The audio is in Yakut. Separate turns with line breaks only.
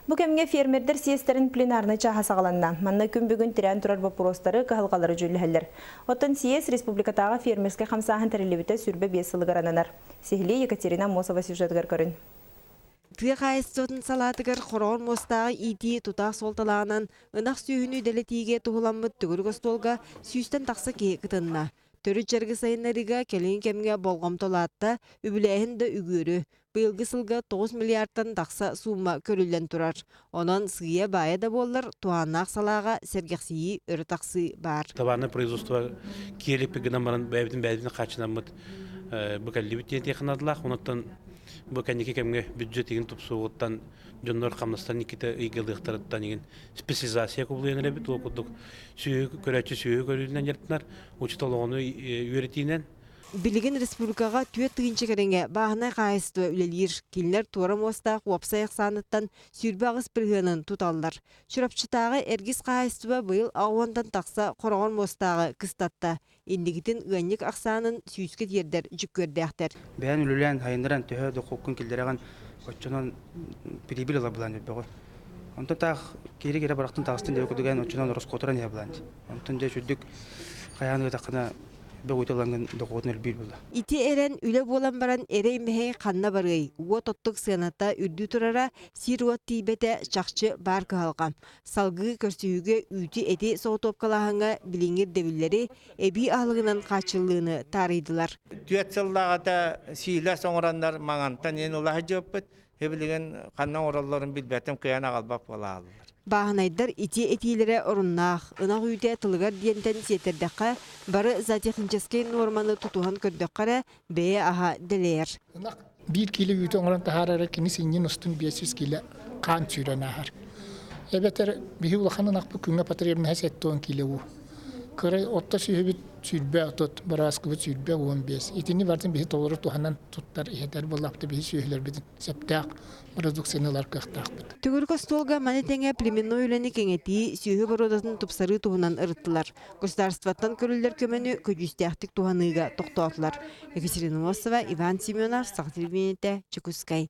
Бу кэмҥэ фермердэр съезтэрин пленарнай чааһа саҕаланна. Манна күн бүгүн тирээн турар боппуруостары, кыһалҕалары дьүүллэһэллэр. Оттон съезд республикатааҕы фермерскэй хамсааһын тэриллибитэ 25 сылыгар ананар. Сиһилии Екатерина Аммосова сюжетыгар көрүн.
Тыа хаһаайыстыбатын салаатыгар хороҕор муостааҕы иитии тутаах суолталааҕынан ынах сүөһүнү дэлэтиигэ туһуламмыт төгүрүк остуолга сүүстэн тахса киһи кытынна. Төрүт дьарыгы сайыннарыыга кэлиҥҥи кэмҥэ болҕомто улаатта, үбүлээһин да үгүөрү. Быйылгы сылга 9 миллиардтан тахса суумма көрүллэн турар. Онон сыыйа-баайа да буоллар, туһааннаах салааҕа сэргэхсийии өрө тахсыы баар.
Товарное производство киэлиппит гынан баран бэйэбитин бэйэбитин хааччынаммыт бу кэллибит диэн тиэхинадылаах. Онуттан бу кэнники кэмҥэ бюджет игин тупсуоҕуттан дьоннор хамнастан иккитэ ыйга ылыахтарыттан игин специализация кубулуйан эрэбит. Ол курдук сүөһү көрөөччү сүөһү көрүүтүнэн дьарыктанар, учуутал оҕону үөрэтиинэн.
Билигин республикаҕа 4 тыһыынча кэриҥэ бааһынай хаһаайыстыба үлэлиир. Кинилэр туора муостаах уопсай ахсааныттан 28 бырыһыанын туталлар. Чурапчытааҕы Эргис хаһаайыстыба быйыл 80-тан тахса хороҕор муостааҕы кыстатта. Инникитин ыанньык ахсаанын сүүскэ тиэрдэр дьүккүөрдээхтэр.
Бэйэн үлэлээн, сайыннаран төһө дохуоккун киллэрэҕин, оччонон прибыль ыла былаан элбэҕи. Онтон таах киири-киирэ барахтын таҕыстын диэбит курдук эн оччонон ороскуотуран иһэ былаан. Онтон дьэ үчүгдүк хайаан ыытаххына бөҕүтэ ылаҥҥын дохуотун элбиир буолла.
Ити эрэн үлэ буолан баран эрэй-мэһэй ханна барыай, уот оттук сыаната үрдүү турара, сир-уот тиийбэтэ чахчы баар кыһалҕа. Салгыы көрсүһүүгэ үүтү-эти соҕотуопкалааһыҥҥа билиҥҥи ирдэбиллэри, эбии аһылыгынан хааччыллыыны таарыйдылар.
Түөрт сыллааҕыта сиилэс оҥороннор Маҥантан иһин ыла сылдьыбыппыт. Билигин ханна оҥороллорун билбэтим, кыайан аҕалбат буолааллар.
Бааһынайдар ити этиилэрэ оруннаах, ынах үүтэ тылыгар диэнтэн сиэттэрдэххэ, бары зоотехническэй нуорманы тутуһан көрдөххө эрэ, бэйэ аһа дэлэйэр.
Ынах биир киилэ үүтү оҥорон таһаарара кини синньин устун 500 киилэ хаан сүүрэн ааһар. Эбэтэр биһи улахан ынахпыт күҥҥэ потребноһа 70 киилэ уу. Кыра отто сүһүбүт 20 30, бырааскыбыт 20 15. Итини барытын биһи толору туһанан туттар иһэтэр буоллахпыт биһи сүөһүлэрбитин сөптөөх продукцияны ылар кыахтаахпыт.
Төгүрүк остуолга маны тэҥэ племенной үлэни кэҥэтии, сүөһү боруодатын тупсарыы туһунан ырыттылар. Государствоттан көрүллэр көмөнү көдьүүстээхтик туһаныыга тохтоотулар. Екатерина Носова, Иван Семенов, Саха телевидениетэ, Чекускай.